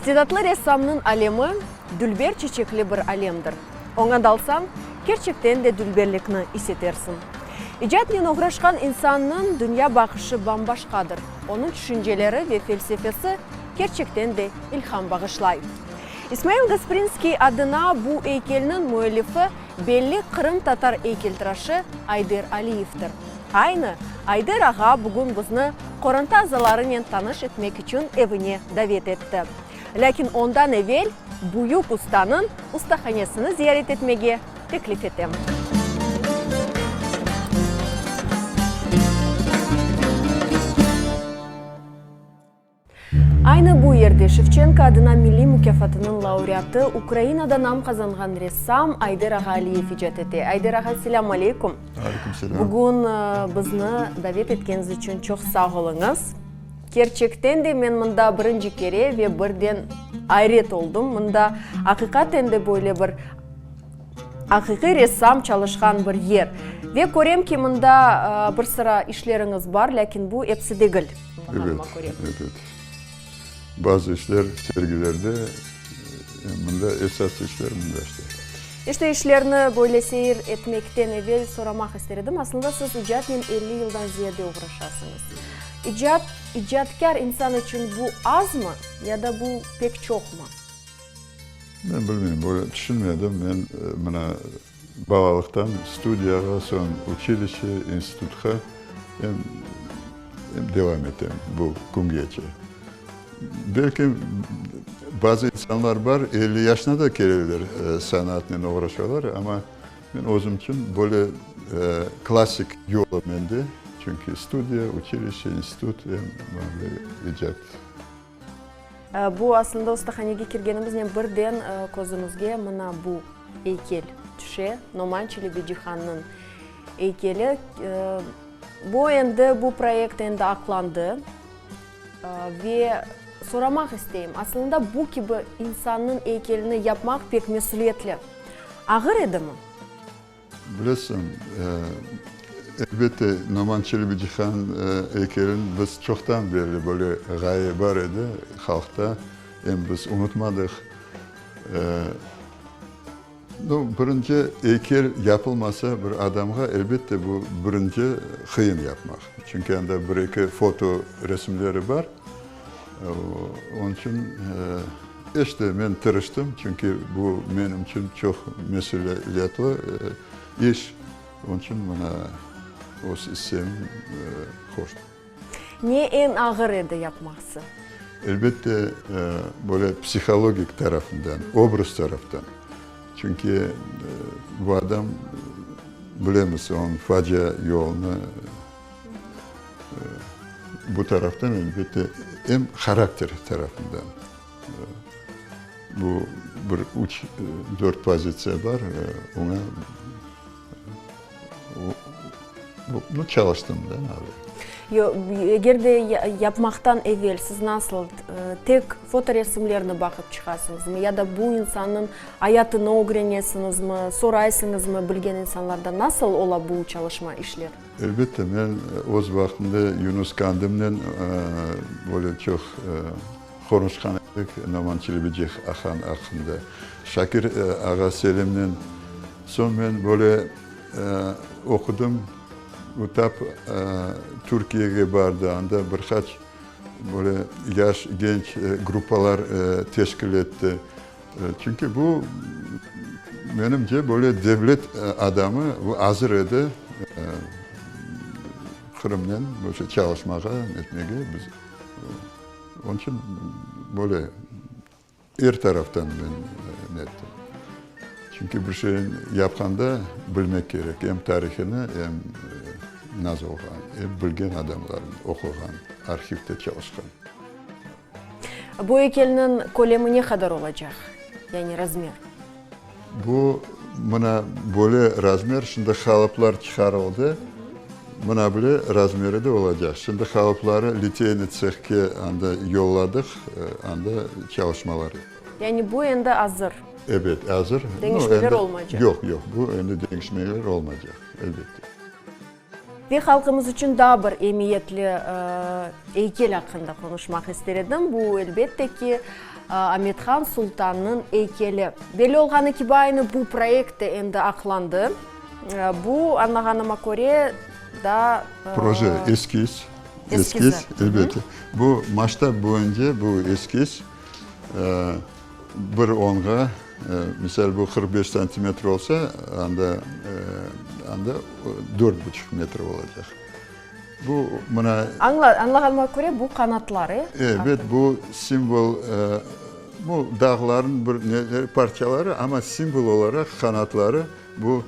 İstidatlı ressamnıñ alemi, dülber çeçekli bir alemdir. Oña dalsañ, kerçekten de dülberlikni is etersiñ. İcatnen oğraşqan insannıñ dünya baqışı bam-başqadır, onıñ tüşünceleri ve felsefesi kerçekten de ilham bağışlay. İsmail Gasprinskiy adına bu eykelniñ müellifi belli qırımtatar eykeltıraşı Ayder Aliyevdir. Aynı Ayder ağa bugün bizni qoranta azalarınen tanış etmek içün evine davet etti. Lâkin ondan evel büyük ustanıñ ustahanesini ziyaret etmege teklif etem. Aynı bu yerde Şevçenko adına milliy mukâfatınıñ laureatı, Ukrainada nam qazanğan ressam Ayder ağa Aliyev icat ete. Ayder ağa, selâm aleyküm! Aleyküm selâm! Bugün bizni davet etkeniñiz içün çoq sağ oluñız. Kerçekten de men mında birinci kere ve birden ayret oldım. Mında aqiqaten de böyle bir aqiqiy ressam çalışqan bir yer. Ve körem ki, mında bir sıra işleriñiz bar, lâkin bu episi degil. Ebet, ebet. Bazı işler sergilerde, mında esas işler mında işte. İşte, işlerni böyle seyir etmekten evel soramaq ister edim, aslında siz icatnen 50 yıldan ziyade oğraşasıñız. İcat, icatkâr insan içün bu azmı ya da bu pek çoqmı? Men bilmeyim, böyle tüşünmedim. Men mına Balalıqtan studiyağa, soñ uçilişe, institutqa em em devam etem bu küngece. Belki bazı insanlar bar, 50 yaşına da keleler, sanatnen oğraşalar, amma men özüm içün böyle klassik yolu mende, çünki studiya, uçilişe, institut em böyle icat. Bu aslında ustahanege kirgenimiznen birden közümizge mına bu eykel tüşe, Noman Çelebicihannıñ eykeli. Bu endi, bu proyekt endi aqlandı. Ve soramaq isteyim, aslında bu kibi insannıñ eykelini yapmaq pek mesüliyetli. Ağır edimi? Bilesiñ, elbette, Noman Çelebicihan eykelini biz çoqtan berli böyle ğaye bar edi halqta, em biz unutmadıq. Nu, birinci, eykel yapılmasa bir adamğa, elbette, bu birinci qıyın yapmaq. Çünki anda bir-eki foto resimleri bar. Onıñ içün işte men tırıştım, çünki bu menim içün çoq mesüliyetli iş, onıñ içün mına öz issemi qoştım. Ne eñ ağır edi yapması? Elbette, böyle psihologik tarafından, obraz taraftan. Çünki bu adam, bilemiz, onıñ facia yolunı. Bu taraftan, elbette, em harakter tarafından bu bir üç, dört pozitsiya bar, oña bu çalıştım da. Yoq, eger de yapmaqtan evel siz nasıl, tek fotoresimlerni baqıp çıqasıñızmı ya da bu insannıñ ayatını ögrenesiñizmi, soraysıñızmı bilgen insanlardan, nasıl ola bu çalışma, işler? Elbette, men öz vaqtında Yunus Kandimnen böyle çoq qonuşqan edik, Noman Çelebicihan aqqında, Şakir ağa Selimnen. Soñ men böyle oqudım, o tap Türkiyege bardı, anda bir qaç böyle yaş, genç gruppalar teşkil etti. Çünki bu, menimce, böyle devlet adamı, bu azır edi Qırımnen böyle çalışmağa, etmege. Biz, onıñ içün böyle er taraftan men ne ettim. Çünki bir şeyni yapqanda bilmek kerek, em tarihini, em nasıl olğan, em bilgen adamlarnı, oquğan, arhivde çalışqan. Bu eykelniñ kölemi ne qadar olacaq, yani razmer? Bu, mına böyle razmer, şimdi qalıplar çıqarıldı, mına böyle razmeri de olacaq. Şimdi qalıpları liteyniy tsehke anda yolladıq, anda çalışmalar. Yani bu endi azır? Ebet, azır. Deñişmeler olmaycaq? Yoq, yoq, bu endi deñişmeler olmaycaq, elbette. Ve halqımız içün daa bir emiyetli eykel aqqında qonuşmaq ister edim. Bu, elbette ki, Amet-Han Sultannıñ eykeli. Belli olğanı kibi, aynı bu proyekt de endi aqlandı. Bu, añlağanıma köre, daa. Proje, eskiz. Eskiz, elbette. Bu masştab boyunca bu eskiz bir onğa, misal, bu 45 santimetr olsa, anda anda dört buçuq metr olacaq. Bu mına. Añlağanıma köre, bu qanatlar, e? Elbet, bu simvol, bu dağların bir neleri, parçaları, amma simvol olaraq qanatları bu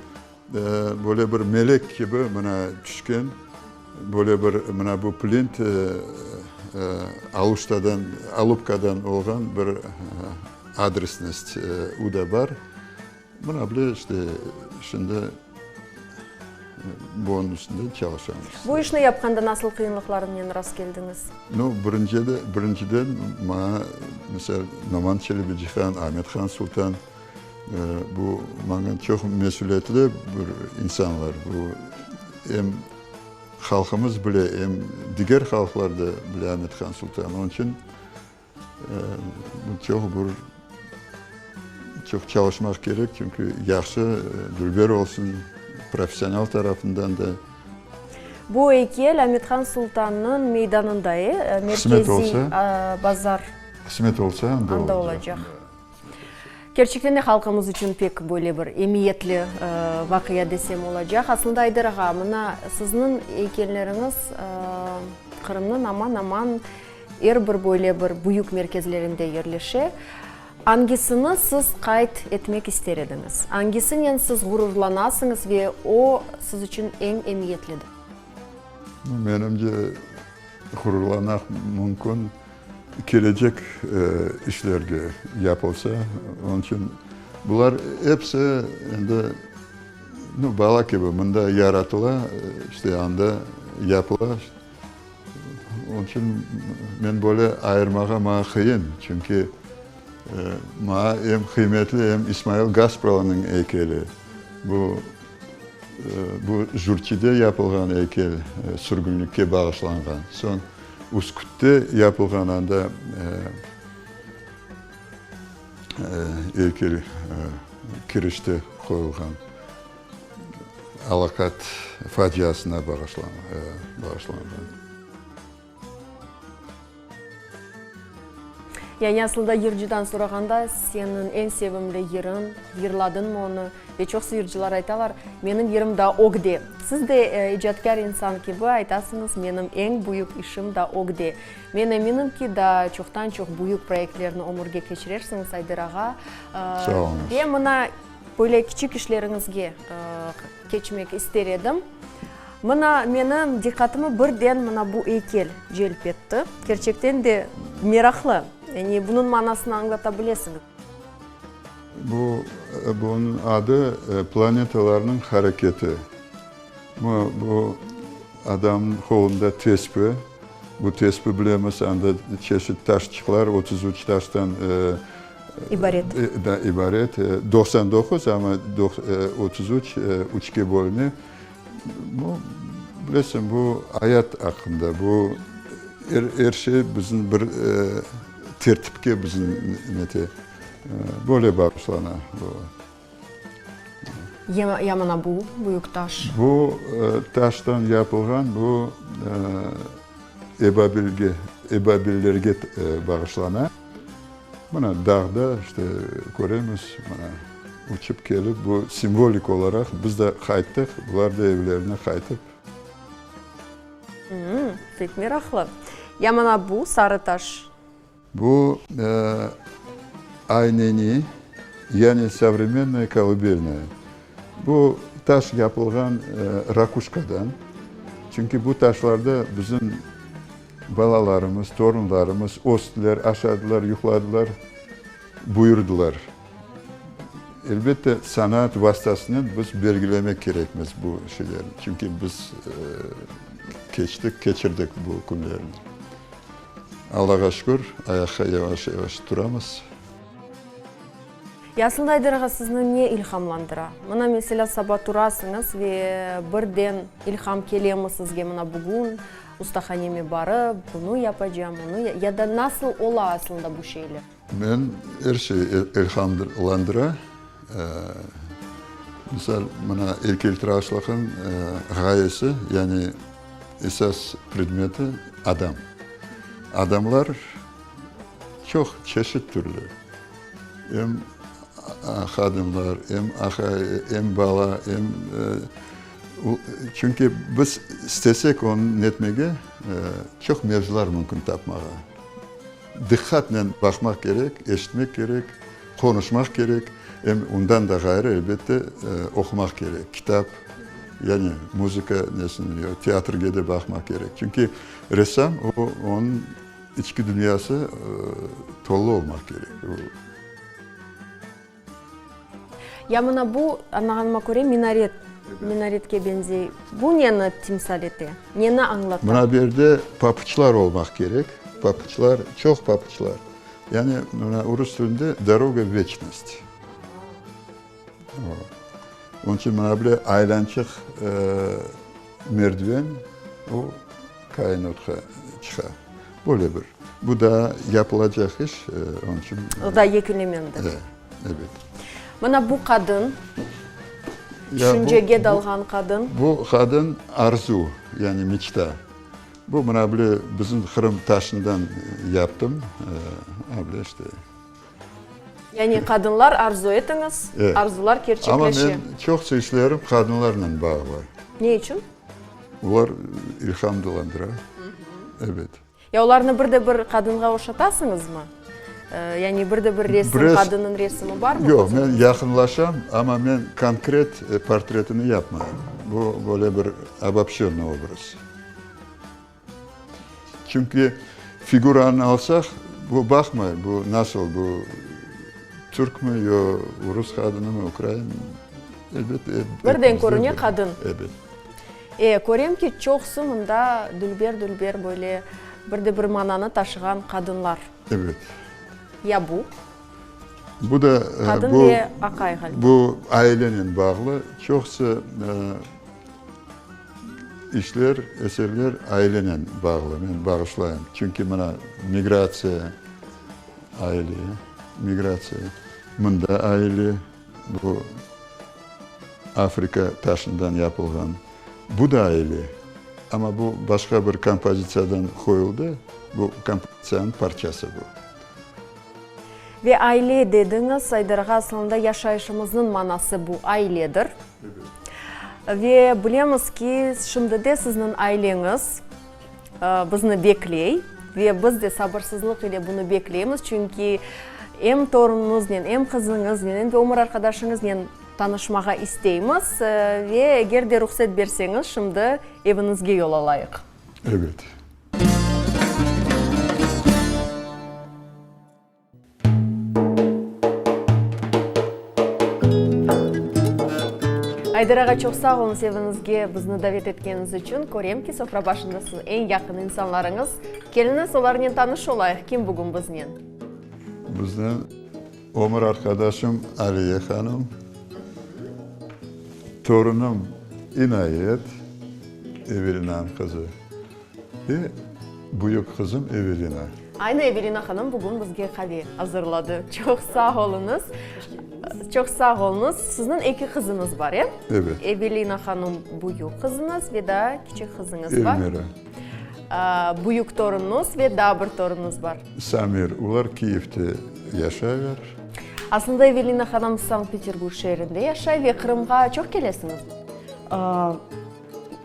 Böyle bir melek kibi mına tüşken, böyle bir mına bu plint Aluştadan, Alupkadan olğan bir adresnost u da bar. Mına bile işte şimdi bunıñ üstünde çalışamız. Bu işni yapqanda nasıl qıyınlıqlarnen rast keldiñiz? Nu, birincide, birinciden maña, misal, Noman Çelebicihan, Amet-Han Sultan, Bu maña çoq mesülietli bir insanlar. Bu em halqımız bile, em diger halqlar da bile Amet-Han Sultan. Onıñ içün bu çoq bir çoq çalışmaq kerek, çünki yahşı, dülber olsun, professional tarafından da. Bu eykel Amet-Han Sultannıñ meydanında, e, merkeziy bazar. Qısmet olsa, anda olacaq. Kerçekten de halqımız içün pek böyle bir emiyetli vaqia desem olacaq. Aslında, Ayder ağa, mına sizniñ eykelleriñiz Qırımnıñ aman-aman er bir böyle bir büyük merkezlerinde yerleşe. Angisini siz qayd etmek ister ediñiz? Angisinen siz ğururlanasıñız ve o siz içün eñ emiyetlidir? Menimce, ğururlanmaq mümkün. Kelecek işlerge yapılsa, onıñ içün bular episi endi, nu, bala kibi mında yaratıla, işte anda yapıla. Onıñ içün men böyle ayırmağa maña qıyın, çünki maña em qıymetli, em İsmail Gaspralınıñ eykeli, bu, bu Jurçide yapılğan eykel, sürgünlikke bağışlanğan. Soñ Üskütte yapılğan anda eykel kirişte qoyulğan Alaqat faciasına bağışlanğan. Yani aslında yırcıdan sorağanda, seniñ eñ sevimli yırıñ, yırladıñmı onı? Ve çoqsu yırcılar aytalar, menim yırım da ögde. Siz de icatkâr insan kibi aytasıñız, menim eñ büyük işim da ögde. Men eminim ki, daa çoqtan-çoq büyük proyektlerni ömürge keçirersiñiz, Ayder ağa. Sağ oluñız. Ve mına böyle kiçik işleriñizge keçmek ister edim. Mına menim diqqatımı birden mına bu eykel celp etti. Kerçekten de meraqlı. Yani bunıñ manasını añlata bilesiñiz. Bu, bunıñ adı Planetalarnıñ hareketi. Bu, bu adamnıñ qolunda tespi. Bu tespi bilemiz, anda çeşit taşçıqlar, 33 taştan İbaret. Da, ibaret. 99, amma 33 üçke bölüne. Bu, bilesiñ, bu ayat aqqında, bu er, er şey bizim bir tertipke bizim nete, böyle bağışlana bu. Ya, ya mına bu büyük taş? Bu taştan yapılğan bu Ebabilge, Ebabillerge bağışlana. Mına dağda işte köremiz, mına uçıp kelip, bu simvolik olaraq biz de qayttıq, bular da evlerine qaytıp. Pek meraqlı. Ya mına bu sarı taş? Bu ayneni, yani sovremennaya kolıbelnaya. Bu taş yapılğan rakuşkadan, çünki bu taşlarda bizim Balalarımız, torunlarımız östüler, aşadılar, yuqladılar, buyurdılar. Elbette, sanaat vastasınen biz belgilemek kerekmiz bu şeylerni, çünki biz keçtik, keçirdik bu künlerni. Allağa şükür, ayaqqa yavaş-yavaş turamız. Ya aslında Ayder ağa sizni ne ilhamlandıra? Mına meselâ saba turasıñız ve birden ilham kelemi sizge mına bugün ustahaneme barıp bunı yapacam, onı ya da nasıl ola aslında bu şeyler? Men er şey ilhamlandıra. Misal, mına eykeltıraşlıqnıñ ğayesi, yani esas predmeti adam. Adamlar çoq çeşit türlü. Em qadınlar, em aqay, em bala, em çünki biz istesek onı netmege, çoq mevzular mümkün tapmağa. Diqqatnen baqmaq kerek, eşitmek kerek, qonuşmaq kerek, em ondan da ğayrı, elbette, oqumaq kerek, kitap, yani muzıka nesini, teatrge de baqmaq kerek. Çünki ressam, o, onıñ içki dünyası tolu olmaq kerek. Ya mına bu, añlağanıma köre, minaret, minaretke beñzey. Bu neni timsal ete, neni añlata? Mına bu yerde papuçlar olmaq kerek, papuçlar, çoq papuçlar. Yani, mına urus tilinde doroga v veçnost. Onıñ içün mına böyle aylançıq merdiven, o, kâinatqa çıqa. Böyle bir. Bu daa yapılacaq iş, onıñ içün. O daa yekünlemendi. E, ebet. Mına bu qadın, tüşüncege dalğan qadın. Bu qadın arzu, yani meçta. Bu mına böyle bizim Qırım taşından yaptım, a böyle işte. Yani qadınlar arzu etiñiz, arzular kerçekleşe. Amma men çoqça işlerim qadınlarnen bağlı. Ne içün? Olar ilham dolandıra. Evet. Ya olarnı bir de bir qadınğa oşatasıñızmı? Yani bir de bir resim, qadınnıñ resimi barmı? Yoq, men yaqınlaşam, amma men konkret portretini yapmayım. Bu böyle bir obobşçennıy obraz. Çünki figuranı alsaq, bu baqmay, bu nasıl, bu türkmi, yo rus qadınımı, ukrain, elbet. Birden körüne qadın. Ebet. E, körem ki, çoqusı mında dülber-dülber böyle bir de bir mananı taşığan qadınlar. Ebet. Ya bu? Bu da, Qadın bu, ve aqay ğaliba. Bu ailenen bağlı. Çoqusı İşler, eserler ailenen bağlı, men bağışlayım. Çünki mına migratsiya, aile, migratsiya, mında aile, bu Afrika taşından yapılğan, bu da aile, amma bu başqa bir kompozitsiyadan qoyuldı, bu kompozitsiyanıñ parçası bu. Ve aile dediñiz, Aydar ağa, asılında yaşayışımıznıñ manası bu ailedir. Ve bilemiz ki, şimdi de sizniñ aileñiz bizni bekley ve biz de sabırsızlıq ile bunı bekleymiz, çünki em torunuñıznen, em qızıñıznen, em de ömür arqadaşıñıznen tanışmağa isteymiz. Ve eger de ruhset berseñiz, şimdi eviñizge yol alayıq. Evet. Ayder ağa, çoq sağ oluñız eviñizge bizni davet etkeniñiz içün. Körem ki, sofra başında siziñ eñ yaqın insanlarıñız. Keliñiz, olarnen tanış olayıq. Kim bugün biznen? Biznen ömür arqadaşım Aliye hanım, torunım İnayet, Evelinanıñ qızı. Ve büyük qızım Evelina. Aynı Evelina hanım bugün bizge qave azırladı. Çoq sağ oluñız. Çoq sağ oluñız. Sizniñ eki qızıñız bar, e? Evet. Evelina hanım büyük qızıñız ve daa kiçik qızıñız bar. Elmira. Büyük torunuñız ve daa bir torunuñız bar. Samir. Olar Kiyevde yaşaylar. Aslında Evelina hanım Sankt-Peterburg şeerinde yaşay ve Qırımğa çoq kelesiñizmi?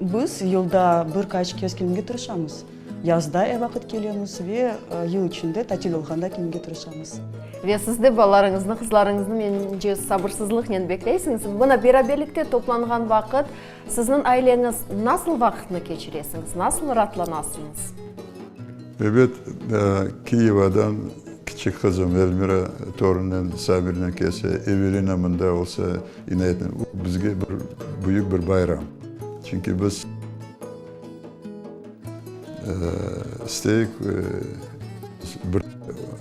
Biz yılda bir qaç kez kelmege tırışamız. Yazda er vaqıt kelemiz ve yıl içinde tatil olğanda kelmege tırışamız. Ve siz de balalarıñıznı, qızlarıñıznı, mence, sabırsızlıqnen bekleysiñiz. Mına, beraberlikte toplanğan vaqıt, sizniñ aileñiz nasıl vaqıtnı keçiresiñiz, nasıl raatlanasıñız? Ebet, Kiyevadan kiçik qızım Elmira torunen Samirnen kelse, Evelina mında olsa, İnayetnen, bu bizge bir büyük bir bayram. Çünki biz isteyik bir,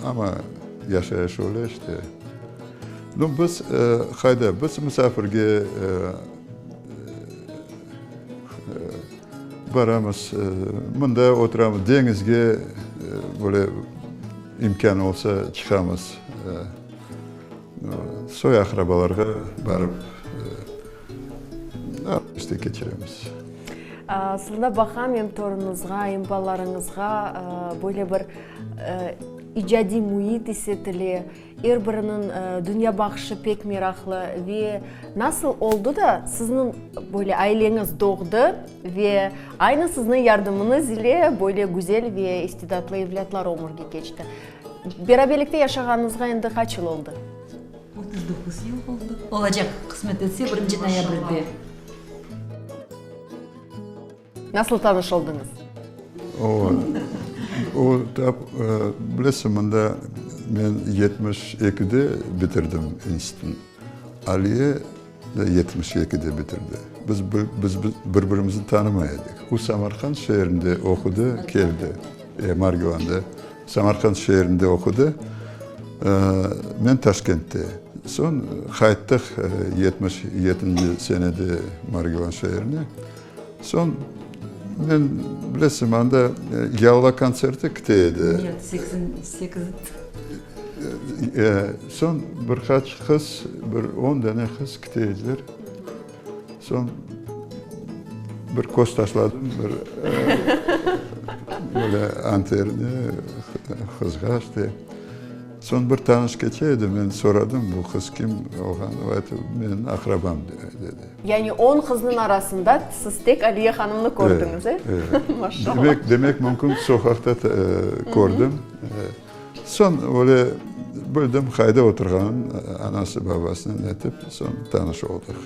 amma yaşayış öyle işte. Nu, biz qayda? Biz musafirge baramız, mında oturamız, deñizge böyle imkân olsa çıqamız, soy-aqrabalarğa barıp işte keçiremiz. Aslında baqam em torunıñızğa, em balalarıñızğa böyle bir icadiy müit is etile. Er biriniñ dünyabaqışı pek meraqlı ve nasıl oldı da sizniñ böyle aileñiz doğdı ve aynı sizniñ yardımıñız ile böyle güzel ve istidatlı evlâtlar ömürge keçti. Beraberlikte yaşağanıñızğa endi qaç yıl oldı? 39 yıl oldı. Olacaq, qısmet etse, birinci noyabrde. Nasıl tanış oldıñız? O, o tap, bilesiñ, mında men 72-de bitirdim institutnı. Aliye de 72-de bitirdi. Biz, biz bir-birimizni tanımay edik. O Samarqand şeerinde oqudı, keldi, Margilanda. Samarqand şeerinde oqudı, men Taşkentte. Soñ qayttıq 77-nci senede Margilan şeerine. Soñ, men, bilesiñ, anda Yalva kontserti kite edi. Net, 88. Soñ bir qaç qız, bir on dane qız kite ediler. Soñ bir köz taşladım, bir böyle anterine qızğa işte. Soñ bir tanış keçe edi, men soradım, bu qız kim olğanı, o ayttı, menim aqrabam, dedi. Yani on qıznıñ arasında siz tek Aliye hanımnı kördiñiz, e? Maşallah. Demek, demek mümkün, soqaqta kördim. Soñ öyle bildim, qayda oturğanın, anası, babasınen etip, soñ tanış oldıq.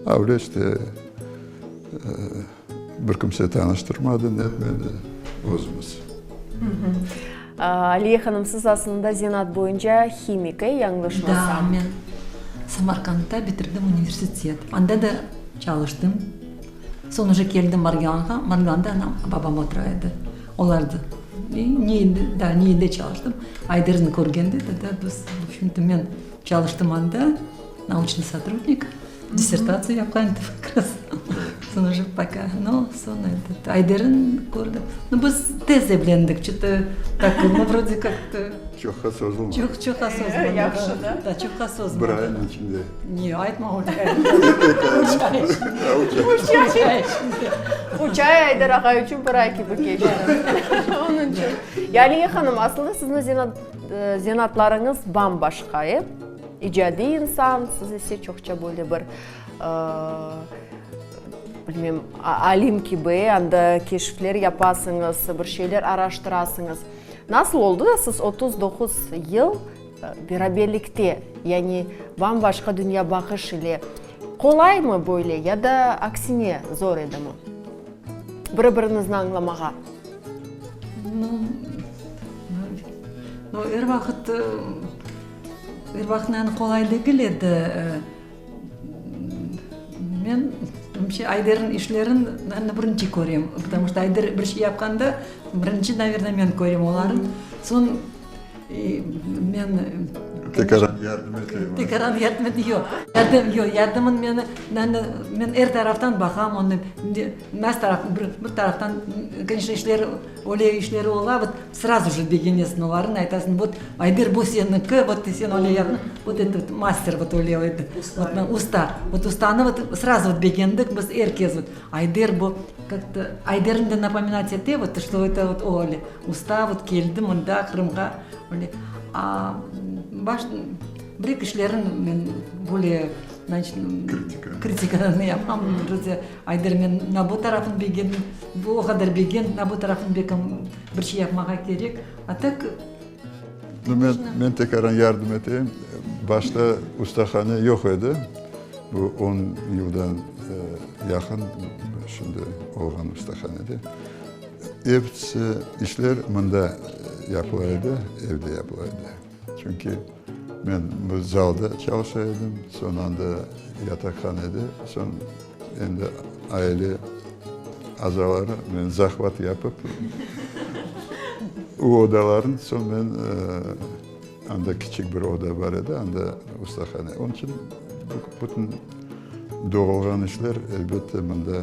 A öyle işte, bir kimse tanıştırmadı, netmedi, özümiz. Aliye hanım, siz aslında zenaat boyunca himik, e, yañlışmasam? Da, men Samarkandda bitirdim universitet. Anda da çalıştım. Soñ uje keldim Margilanğa. Margilanda anam, babam otura edi. Olar da da neyde çalıştım. Ayderni körgende togda biz, v obşem-to, men çalıştım anda, nauçnıy sotrudnik, dissertatsiya yapqan edim kak raz. Soñ uje poka, no, soñ etot, Ayderni kördim. No, biz tez evlendik, çe-to tak, no, vrode kak-to. Çoqqa sozulmadı. Çoq, çoqqa sozulmadı. Yahşı da. Da, çoqqa sozulmadı. Bir aynıñ içinde. Ne, aytma öyle. Üç ay içinde. Üç ay içinde. Üç ay Ayder ağa içün bir ay kibi keçti. Onıñ içün. Ya Aliye hanım, aslında siziñ zenaat, zenaatlarıñız bam-başqa, e? İcadiy insan, siz ise çoqça böyle bir, bilmem, alim kibi, e, anda keşifler yapasıñız, bir şeyler araştırasıñız. Nasıl oldı da siz 39 yıl beraberlikte, yani bam-başqa dünyabaqış ile, qolaymı böyle ya da aksine zor edimi biri-biriñizni añlamağa? No, er vaqıt, er vaqıt yani qolay degil edi. Men, menimce, Ayderniñ işlerin naverno, birinci körem. Потому что Ayder bir şey yapqanda, birinci, naverno, men körem olarnı. Soñ men... Tekaran yardım eteyim. Tekaran yardım et, yoq. Yardım, yoq, yardımın meni, naverno, men er taraftan baqam onı. Nasıl taraf, bir taraftan, koneçno, işleri, öyle işleri ola, vot, srazu je begenesiñ olarnı, aytasıñ, vot, Ayder, bu seniki, vot, sen öyle yaptıñ, vot etot master, vot, öyle, vot, usta. Vot, ustanı, vot, srazu, vot, begendik biz, er kes, vot, Ayder bu, kak to, Ayderni de napominat ete, vot, çto eto, vot, o öyle usta, vot, keldi mında, Qırımğa, öyle. A baş, bir-eki işlerin men böyle, znaçit, Kritika. Kritikanı yapam, Ayder, men na bu tarafını begendim, bu o qadar begen, na bu tarafını belkim bir şey yapmağa kerek. A tak. Men, men tekaran yardım eteyim. Başta ustahane yoq edi. Bu on yıldan yaqın şimdi olğan ustahanede. Episi işler mında yapıla edi, evde yapıla edi. Çünki men bu zalda çalışa edim, soñ anda yataqhanede, soñ endi aile azaları meni zahvat yapıp, o odalarnı soñ men. Anda kiçik bir oda bar edi, anda ustahane. Onıñ içün bütün doğulğan işler, elbette, mında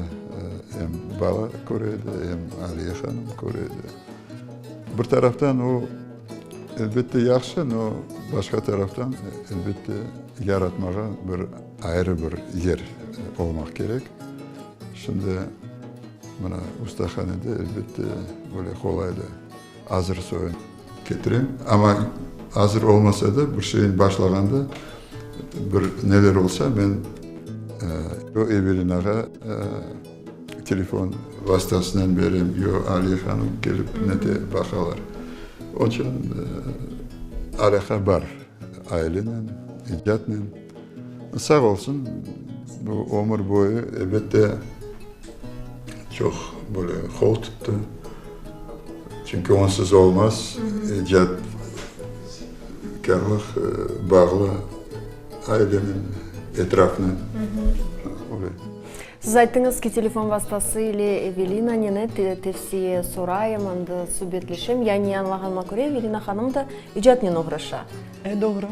em bala köre edi, em Aliye hanım köre edi. Bir taraftan o, elbette, yahşı, no başqa taraftan, elbette, yaratmağa bir ayrı bir yer olmaq kerek. Şimdi mına ustahanede, elbette, böyle qolaylı, azır soyun ketirem. Amma azır olmasa da, bir şeyni başlağanda bir neler olsa, men o Evelinağa Telefon vastasınen berem, yo Aliye hanım kelip nete baqalar. Onıñ içün alâqa bar ailenen, icatnen. Sağ olsun, bu ömür boyu, elbette, çoq böyle qol tuttı. Çünki onsız olmaz, icatkârlıq bağlı ailenen, etrafnen. Öyle. Siz ayttıñız ki, telefon vastası ile Evelina nene tevsiye sorayım, anda subetleşem. Yani, añlağanıma köre, Evelina hanım da icatnen oğraşa. E, doğru.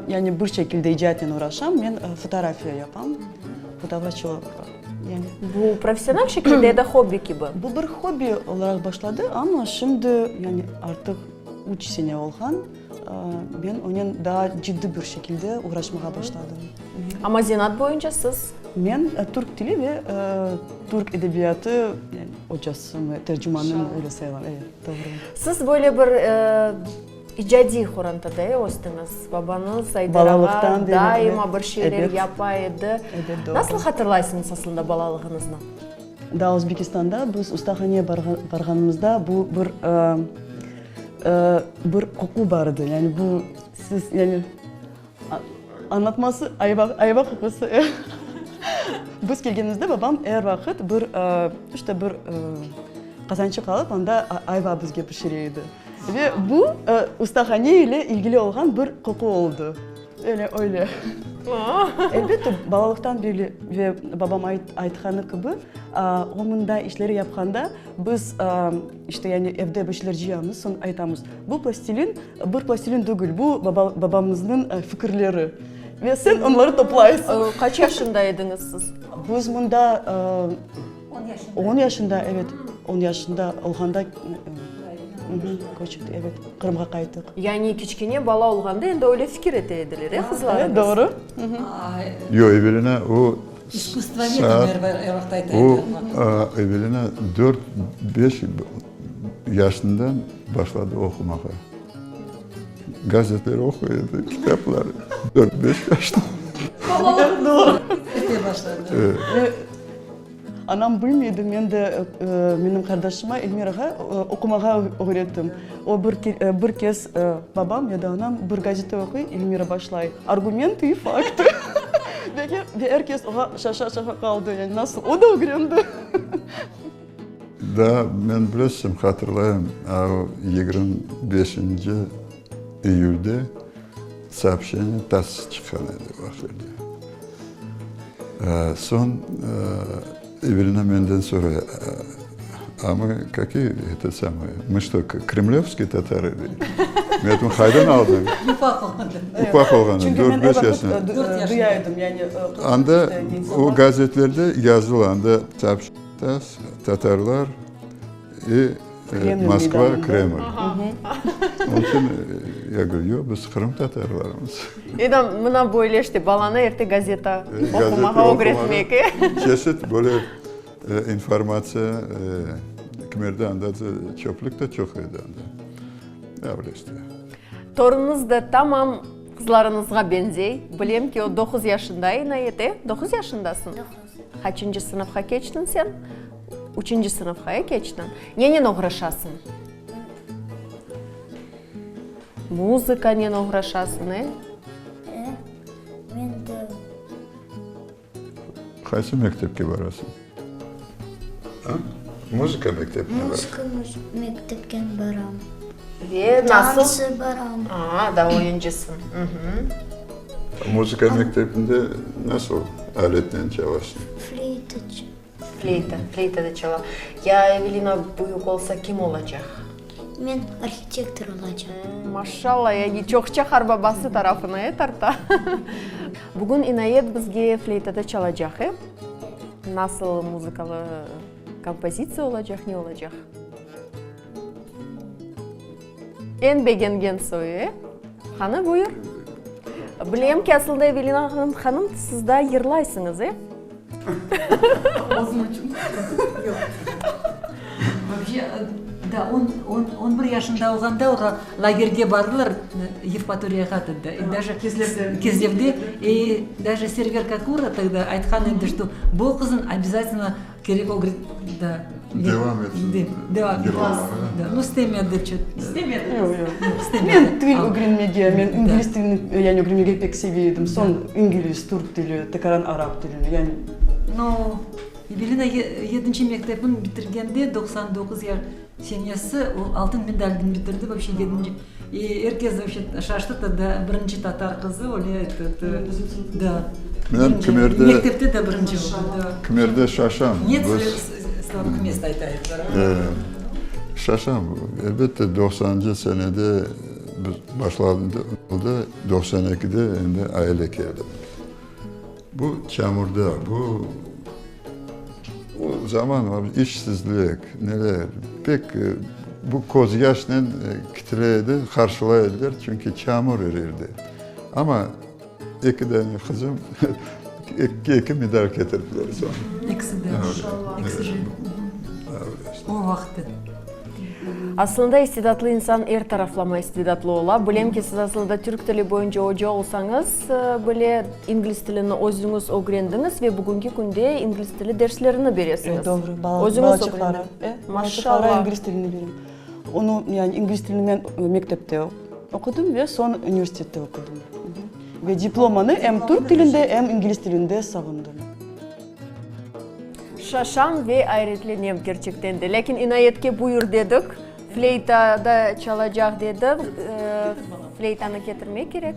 Yani, bir şekilde icatnen oğraşam. Men fotoğrafiya yapam, fotoğrafçı yani. Bu professional şekilde ya da hobbi kibi? Bu bir hobbi olaraq başladı, amma şimdi, yani, artıq üç sene olğan. Men onen daa ciddi bir şekilde oğraşmağa başladım. Amma zenaat boyunca siz? Men türk tili ve türk edebiyatı yani ocasım, tercümanım öyle sayılam. Evet, doğru. Siz böyle bir icadiy qorantada östiñiz. Babañız Ayder ağa daima bir şeyler yapa edi. Nasıl hatırlaysıñız aslında balalığıñıznı? Daa Özbekistanda biz ustahaneye barğanımızda bu bir Bir qoqu bar edi, yani bu siz, yani añlatması ayva, ayva qoqusı. Biz kelgenimizde babam er vaqıt bir, işte bir qazançıq alıp, anda ayva bizge pişire edi. Ve bu ustahane ile ilgili olğan bir qoqu oldı. Öyle, öyle. Elbette, balalıqtan berli ve babam aytqanı kibi, o mında işleri yapqanda biz, işte, yani evde bir şeyler cıyamız, soñ aytamız, bu plastilin bir plastilin degil, bu babamıznıñ fikirleri ve sen onları toplaysıñ. Qaç yaşında ediñiz siz? Biz mında on yaşında, evet, on yaşında olğanda köçip, evet, Qırımğa qayttıq. Yani kiçkene bala olğanda endi öyle fikir ete ediler, e, qızlarıñız? Doğru. Yoq, Evelina, o saat, o, Evelina dört, beş yaşından başladı oqumağa. Gazetler oquy edi, kitaplar, dört, beş yaşında. Doğru. Anam bilmey edi, men de menim qardaşıma Elmirağa oqumağa öğrettim. O bir bir kez babam ya da anam bir gazete oquy, Elmira başlay, Argumentı i faktı. Ve er kes oğa şaşa-şaşa qaldı, yani nasıl o da ögrendi. Daa men bilesiñ, hatırlayım, 25 iyülde soobşeniye TASS çıqqan edi o vaqıtlarda. Soñ Evelina menden soray, A mı kakiye eto samoye, mı çto, kremlövskiye tatarı? Dey. Men ayttım, qaydan aldıñ? Ufaq olğanda. Ufaq olğanda, Çünki men dört, er beş yaşında. vaqıt duya edim, yani Anda o gazetlerde yazılı, anda TASS, tatarlar i Kremlin Moskva, meydanında. Kreml. Onıñ içün ya govoryu, yoq, biz Qırım tatarlarımız. Eda, mına böyle işte, balanı erte gazeta oqumağa ögretmek, e? Çeşit böyle informatsiya, kimerde anda çöplük de çoq edi anda. Öyle işte. Torunıñız da tamam qızlarıñızğa beñzey. Bilem ki, o doquz yaşında, İnayet, e? Doquz yaşındasıñ? Doquz. Qaçıncı sınıfqa keçtiñ sen? Üçünci sınıfqa, e, keçtiñ. Nenen oğraşasıñ? Muzıkanen oğraşasıñ, e? E, men de. Qaysı mektepke barasıñ? A? Muzıka mektebine barasıñ? Muzıka mektepke baram. Ve nasıl? Tansı baram. A, daa oyuncısıñ. Muzıka mektebinde nasıl aletnen çalasıñ? Fleyta. Fleyta, fleytada çala. Ya Evelina büyük olsa kim olacaq? Men arhitektor olacam. Maşşalla, yani çoqça qarbabası tarafına, e, tarta. Bugün İnayet bizge fleytada çalacaq, e? Nasıl muzıkalı kompozitsiya olacaq, ne olacaq? Eñ begengen soyu, e? Qani, buyur. Bilem ki, asılında Evelina hanım, siz daa yırlaysıñız, e? Özüm içün. Yoq. Вообще, da, on, on, on bir yaşında olğanda oğa lagerge bardılar, Yevpatoriyağa togda, и даже Kezlevde. Kezlevde, и даже Server Kakura togda aytqan edi, что bu qızın обязательно Kerek o, govorit, da. Devam etsin. Devam. No, istemedi çet. İstemedi. Yoq, yoq. İstemedi. Men til ögrenmege, men ingliz tilini, yani ögrenmege pek seve edim. Soñ ingliz, türk tili, tekaran arap tilini, yani. No, Evelina yedinci mektepni bitirgende, 99 ya senesi, o altın medalnen bitirdi, вообще yedinci. И er kes вообще şaştı, togda birinci tatar qızı öyle этот, da. Men kimerde. Mektepte de birinci oldı, da. Kimerde şaşam. Net slavık mest ayta ediler. Şaşam. Elbette, doqsanıncı senede biz başlandı, 92-de endi aile keldi. Bu çamurda, bu o zaman işsizlik, neler, pek bu közyaşnen kitire edi, qarşılay ediler, çünki çamur erirdi. Amma eki dane qızım ekige eki medal ketirdiler soñ. Ekisi de, ekisi de. O vaqıt. Aslında istidatlı insan er taraflama istidatlı ola. Bilem ki, siz aslında türk tili boyunca oca olsañız bile, ingliz tilini özüñiz ögrendiñiz ve bugünki künde ingliz tili derslerini beresiñiz. Doğru, balaçıqlara. Maşallah. İngliz tilini berem. Onı, yani ingliz tilini men mektepte oqudım ve soñ universitette oqudım. Ve diplomanı em türk tilinde, em ingliz tilinde sağındım. Şaşam ve ayretlenem kerçekten de. Lâkin İnayetke buyur dedik, fleytada çalacaq dedi, fleytanı ketirmek kerek.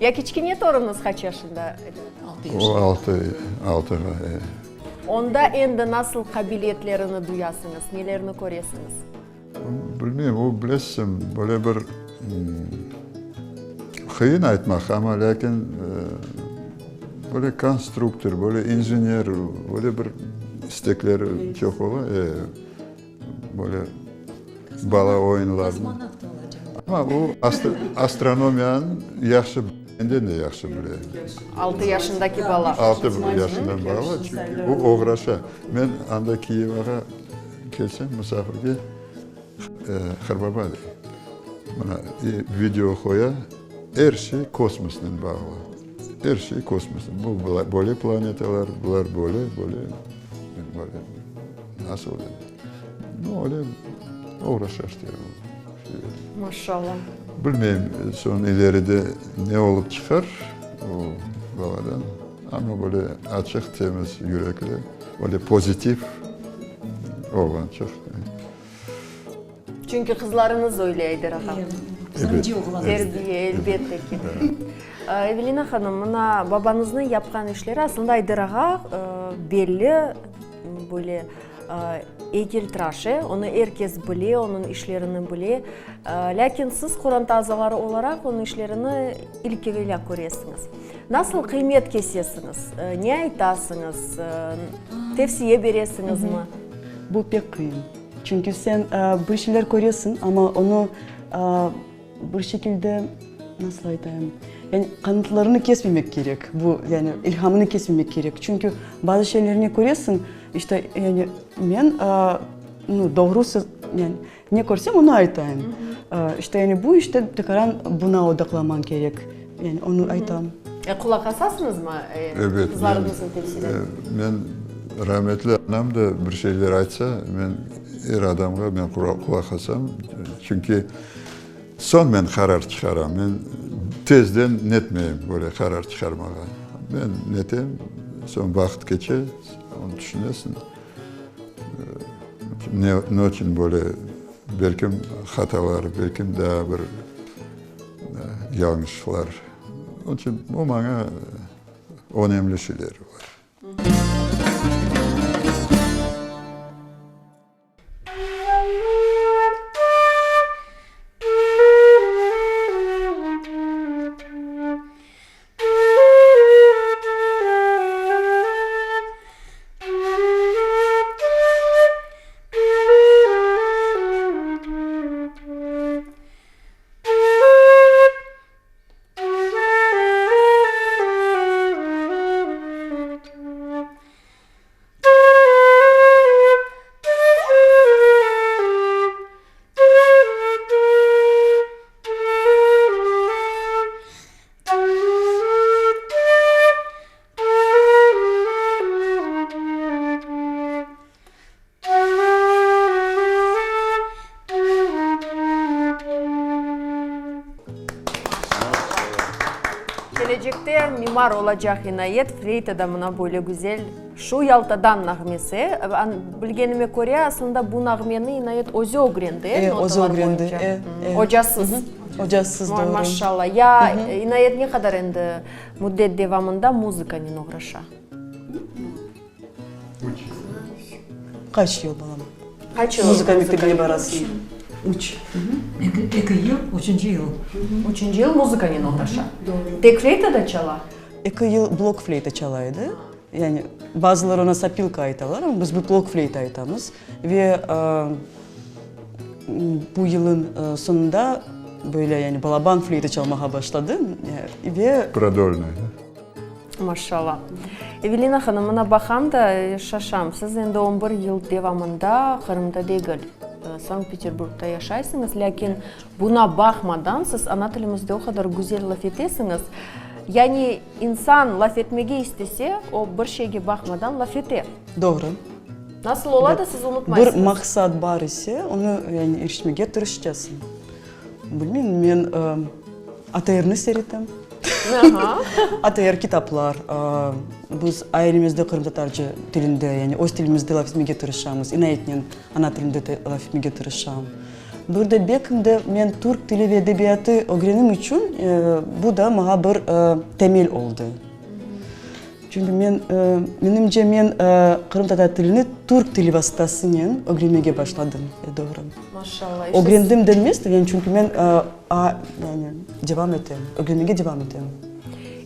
Ya kiçkene torunıñız qaç yaşında? O altı, altığa, e. Onda endi nasıl qabiliyetlerini duyasıñız, nelerni köresiñiz? Bilmeyim, o, bilesiñ, böyle bir qıyın aytmaq, amma lâkin böyle konstruktor, böyle injener, böyle bir istekleri çoq ola, e, böyle bala oyunlarını. Kosmonavt olacaq. Amma o astronomiyanı yahşı, menden de yahşı bile. Altı yaşındaki bala. Altı yaşından bala, çünki o oğraşa. Men anda Kiyevağa Kelsem musafirge, Hırbaba dey, mına video qoya, er şey kosmosnen bağlı, er şey kosmosnen. Bu böyle planetalar, bular böyle, böyle, böyle. Nasıl dedim. Nu, öyle oğraşa işte. Maşallah. Bilmeyim, soñ ileride ne olıp çıqar o baladan. Amma böyle açıq, temiz yürekli, öyle pozitiv oğlançıq. Çünki qızlarıñız öyle, Ayder ağa. Birinci oğlan. Terbiye, elbette ki. Evelina hanım, mına babañıznıñ yapqan işleri, aslında Ayder ağa belli böyle eykeltıraş, e, onı er kes bile, onıñ işlerini bile. Lâkin siz qoranta azaları olaraq onıñ işlerini ilk evelâ köresiñiz. Nasıl qıymet kesesiñiz? Ne aytasıñız? Tevsiye beresiñizmi? Bu pek qıyın. Çünki sen bir şeyler köresiñ, amma onı bir şekilde, nasıl aytayım, yani qanatlarını kesmemek kerek, bu, yani ilhamını kesmemek kerek. Çünki bazı şeylerni köresiñ, işte, yani men, doğrusı, yani Ne körsem, onı aytayım. İşte, yani bu işte tekaran buna odaqlaman kerek. Yani onı aytam. Qulaq asasıñızmı qızlarıñıznıñ tevsiyelerine? Men rametli anam da bir şeyler aytsa, men er adamğa men qulaq asam. Çünki soñ men qarar çıqaram. Men tezden netmeyim böyle qarar çıqarmağa. Men netem, soñ vaqıt keçe, onı tüşünesiñ. Ne içün böyle, belkim hatalar, belkim daa bir yañlışlar. Onıñ içün bu maña önemli şeyler olar. Kelecekte mimar olacaq İnayet, fleytada mına böyle güzel Şu Yaltadan nağmesi. Bilgenime köre, aslında bu nağmeni İnayet özü ögrendi, e, notalar özü ögrendi, boyunca. e, e. Ocasız. Ocasız, doğru. Maşallah. Ya İnayet ne qadar endi müddet devamında muzıkanen oğraşa? Qaç yıl, balam? Qaç yıl? Muzıka mektebine barasıñ? Üç. Eki yıl, üçünci yıl. Üçünci yıl muzıkanen oğraşa. Tek fleytada çala? Eki yıl blok fleyta çala edi. Yani bazıları ona sopilka aytalar, amma biz blok fleyta aytamız. Ve bu yılın soñunda böyle yani balaban fleyta çalmağa başladı ve. Prodolnıy. Maşallah. Evelina hanım, mına baqam da şaşam, siz endi on bir yıl devamında Qırımda degil, Sankt-Peterburgda yaşaysıñız, lâkin buna baqmadan siz ana tilimizde o qadar güzel laf etesiñiz. Yani insan laf etmege istese, o bir şeyge baqmadan laf ete. Doğru. Nasıl ola da siz unutmaysıñız? Bir maqsat bar ise, onı yani irişmege tırışacasıñ. Bilmeyim, men ATRni seyretem. ATR kitaplar. Biz ailemizde qırımtatarca tilinde, yani öz tilimizde laf etmege tırışamız. İnayetnen ana tilimde laf etmege tırışam. Bir de belkim de men türk tili ve edebiyatı ögrenim içün bu da maña bir temel oldı. Çünki men, menimce, men qırımtatar tilini türk tili vasıtasınen ögrenmege başladım, doğru. Maşallah. İşte Ögrendim denmez, yani çünki men yani devam etem, ögrenmege devam etem.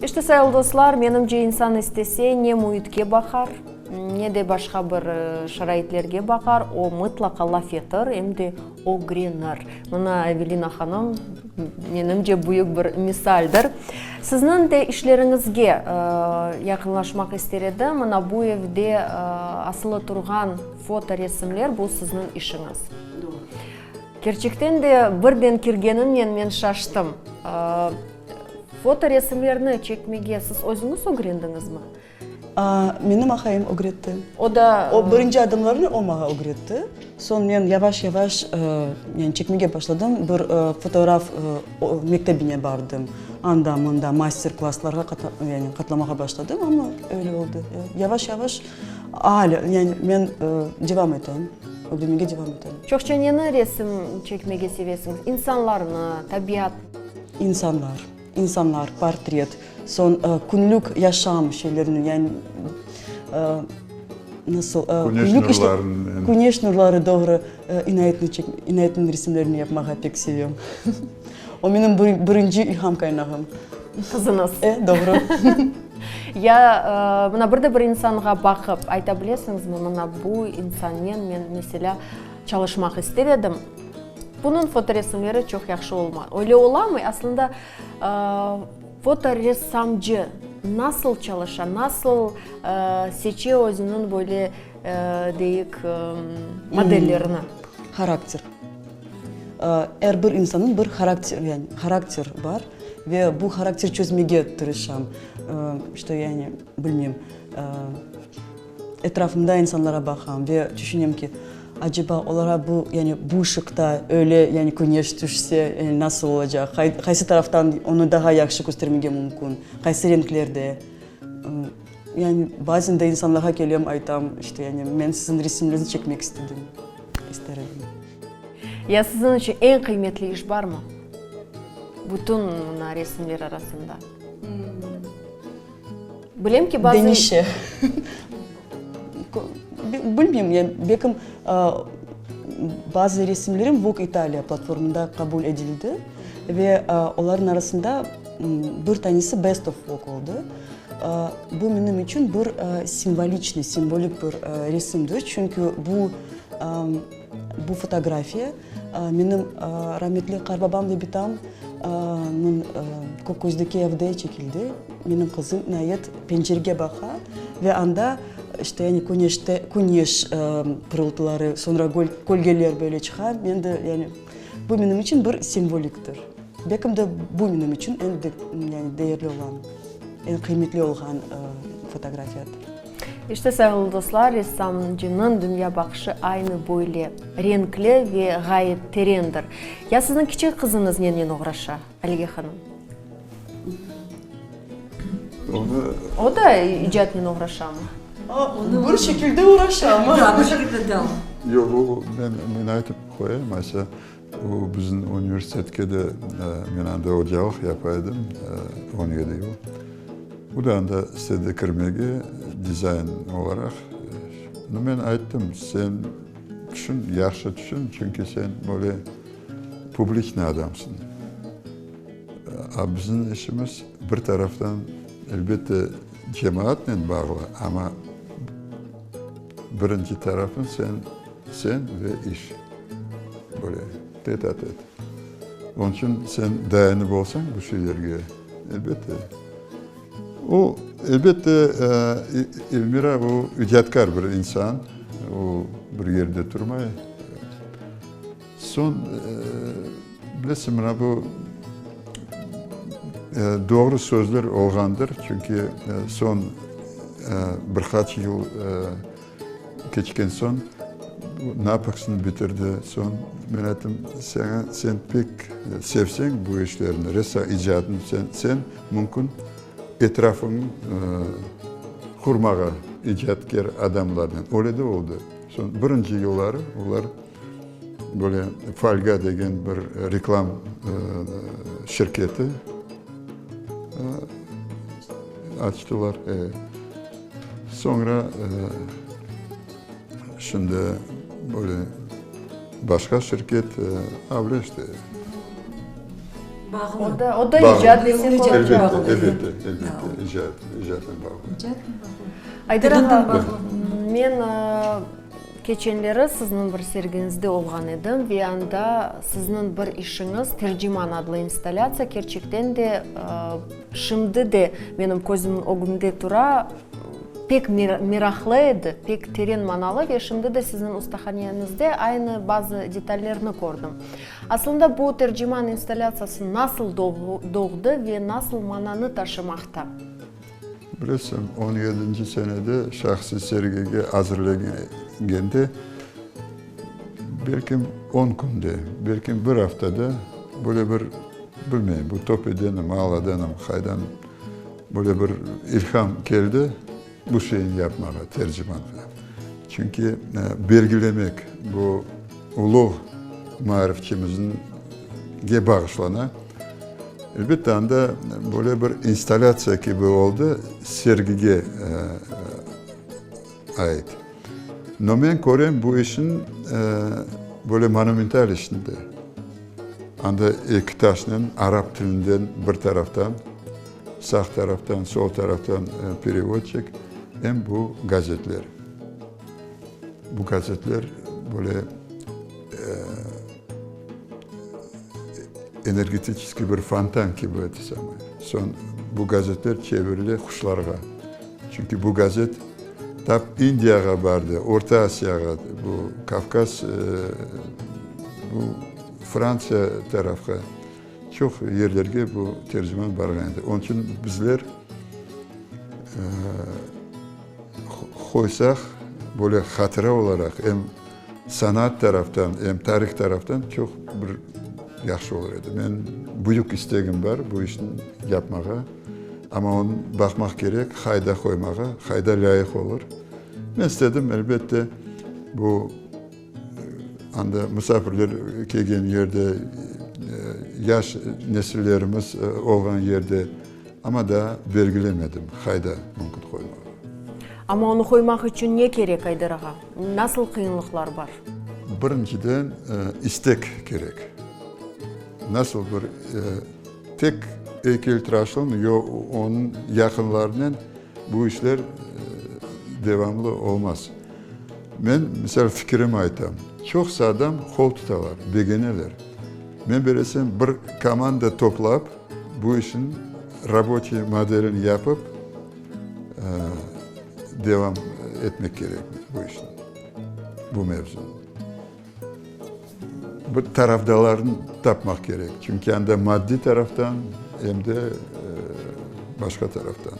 İşte, sayılı dostlar, menimce, insan istese, ne müitke baqar, ne de başqa bir şaraitlerge baqar, o mıtlaqa laf etir, em de ögrenir. Mına Evelina hanım, menimce, büyük bir misaldir. Sizniñ de işleriñizge yaqınlaşmaq ister edim. Mına bu evde asılı turğan fotoresimler, bu sizniñ işiñiz. Doğru. Kerçekten de, birden kirgenimnen men şaştım. Fotoresimlerni çekmege siz özüñiz ögrendiñizmi? Menim aqayım ögretti. O da. O, birinci adımlarnı o maña ögretti. Soñ men yavaş-yavaş, yani çekmege başladım. Bir fotoğraf mektebine bardım. Anda, mında master-klasslarğa yani qatnamağa başladım, amma öyle oldı. Yavaş-yavaş alâ, yani men devam etem, ögrenmege devam etem. Çoqça neni resim çekmege sevesiñiz? İnsanlarnı, tabiat? İnsanlar. İnsanlar, portret, soñ künlük yaşam şeylerini, yani nasıl, Küneş nurlarını. Küneş nurları, doğru, İnayetni çek, İnayetniñ resimlerini yapmağa pek sevem. O menim birinci ilham qaynağım. Qızıñız. E, doğru. Ya mına bir de bir insanğa baqıp ayta bilesiñizmi, mına bu insannen men, meselâ, çalışmaq ister edim. Bunıñ fotoresimleri çoq yahşı olma. Öyle olamı? Aslında, fotoressamcı nasıl çalışa, nasıl seçe özüniñ böyle, deyik, modellerini? Harakter. Er bir insannıñ bir harakter, yani harakter bar ve bu harakter çözmege tırışam. İşte, yani, bilmeyim, Etrafımda insanlara baqam ve tüşünem ki, aceba olara bu, yani bu ışıqta öyle, yani küneş tüşse, yani nasıl olacaq, qaysı taraftan onı daha yahşı köstermege mümkün, qaysı renklerde. Yani bazen de insanlarğa kelem, aytam, işte, yani men siziñ resimlerinizni çekmek istedim, ister edim. Ya siziñ içün eñ qıymetli iş barmı? Bütün mına resimler arasında. Bilem ki, bazı. Deñişe. Bilmeyim, yani belkim bazı resimlerim Vogue Italia platformında qabul edildi ve olarnıñ arasında bir tanesi Best of Vogue oldı. Bu menim içün bir simvoliçniy, simvolik bir resimdir, çünki bu bu fotografiya menim rametli qarbabam ve bitam nıñ Kökközdeki evde çekildi. Menim qızım İnayet pencerege baqa ve anda, işte, yani küneşte, küneş pırıltıları, soñra kölgeler böyle çıqa. Men de, yani, bu menim içün bir simvoliktir. Belkim de bu menim içün eñ, yani, değerli olğan, eñ qıymetli olğan fotografiyadır. İşte, sayğılı dostlar, ressamcınıñ dünyabaqışı aynı böyle renkli ve ğayet terendir. Ya siziñ kiçik qızıñız nenen oğraşa, Aliye hanım? Onı. O da icatnen oğraşamı? Bir şekilde oğraşa, amma. Da, bir şekilde, da. Yoq, o, men, men aytıp qoyayım, aysa, o bizim universitetke de, men anda ocalıq yapa edim, 17 yıl. O da anda istedi kirmege, dizayn olaraq. Nu, men ayttım, sen tüşün, yahşı tüşün, çünki sen böyle publiçnıy adamsıñ. A bizim işimiz bir taraftan, elbette, cemaatnen bağlı, amma birinci tarafın sen, sen ve iş. Böyle tet-a-tet. Onıñ içün sen dayanıp olsañ bu şeylerge, elbette, o, elbette, Elmira o icatkâr bir insan, o bir yerde turmay. Soñ, bilesiñ, mına bu doğru sözler olğandır, çünki soñ bir qaç yıl keçken soñ, napıksını bitirdi, soñ men ayttım, saña, sen pek sevseñ bu işlerni, resa icadını, sen, sen mümkün etrafıñ qurmağa icatkâr adamlarnen. Öyle de oldı. Soñ birinci yılları olar Böyle Falga degen bir reklam şirketi açtılar. Soñra şimdi böyle başqa şirket, öyle işte. Bağlı. O da, o da icat desek olacaq. Elbette, elbette, elbette, icat, icatnen bağlı. İcatnen bağlı. Ayder ağa, men Keçenleri sizniñ bir sergiñizde olğan edim ve anda sizniñ bir işiñiz, Terciman adlı installâtsiya, kerçekten de, şimdi de menim közümniñ ögümde tura, pek meraqlı edi, pek teren manalı ve şimdi de sizniñ ustahaneñizde aynı bazı detallerni kördim. Aslında bu Terciman installâtsiyası nasıl doğdı ve nasıl mananı taşımaqta? Bilesiñ, on yedinci senede şahsiy sergige azırlengende, belkim on künde, belkim bir aftada böyle bir, bilmeyim, bu töpedenmi, aladanmı, qaydan böyle bir ilham keldi bu şeyni yapmağa, tercimanğa. Çünki belgilemek bu uluğ maarifçimizge bağışlana. Elbette, anda böyle bir installâtsiya kibi oldı, sergige ait. No men körem bu işniñ böyle monumental işinde. Anda eki taşnen arap tilinden bir taraftan, sağ taraftan, sol taraftan perevodçik, em bu gazetler. Bu gazetler böyle energetiçeskiy bir fontan kibi edi samay. Soñ bu gazetler çevirile quşlarğa. Çünki bu gazet tap İndiyağa bardı, Orta Asiyağa, bu Kavkaz, bu Frantsiya tarafqa, çoq yerlerge bu Terciman barğan edi. Onıñ içün bizler qoysaq, böyle hatıra olaraq em Sanat taraftan, em tarih taraftan çoq bir yahşı olur edi. Men büyük istegim bar bu işni yapmağa, amma onı baqmaq kerek, qayda qoymağa, qayda lâyıq olur. Men istedim, elbette, bu anda musafirler kelgen yerde, yaş nesillerimiz olğan yerde, amma daa belgilemedim, qayda mümkün qoymağa. Amma onı qoymaq içün ne kerek, Ayder ağa? Nasıl qıyınlıqlar bar? Birinciden, istek kerek. Nasıl bir tek eykeltıraşnıñ yo onıñ yaqınlarınen bu işler devamlı olmaz. Men, misal, fikirimi aytam. Çoqsa adam qol tutalar, begeneler. Men belesem, bir komanda toplap, bu işniñ raboçiy modelini yapıp, Devam etmek kerek bu işni, bu mevzunı. Bir tarafdarlarnı tapmaq kerek, çünki anda maddiy taraftan, em de başqa taraftan.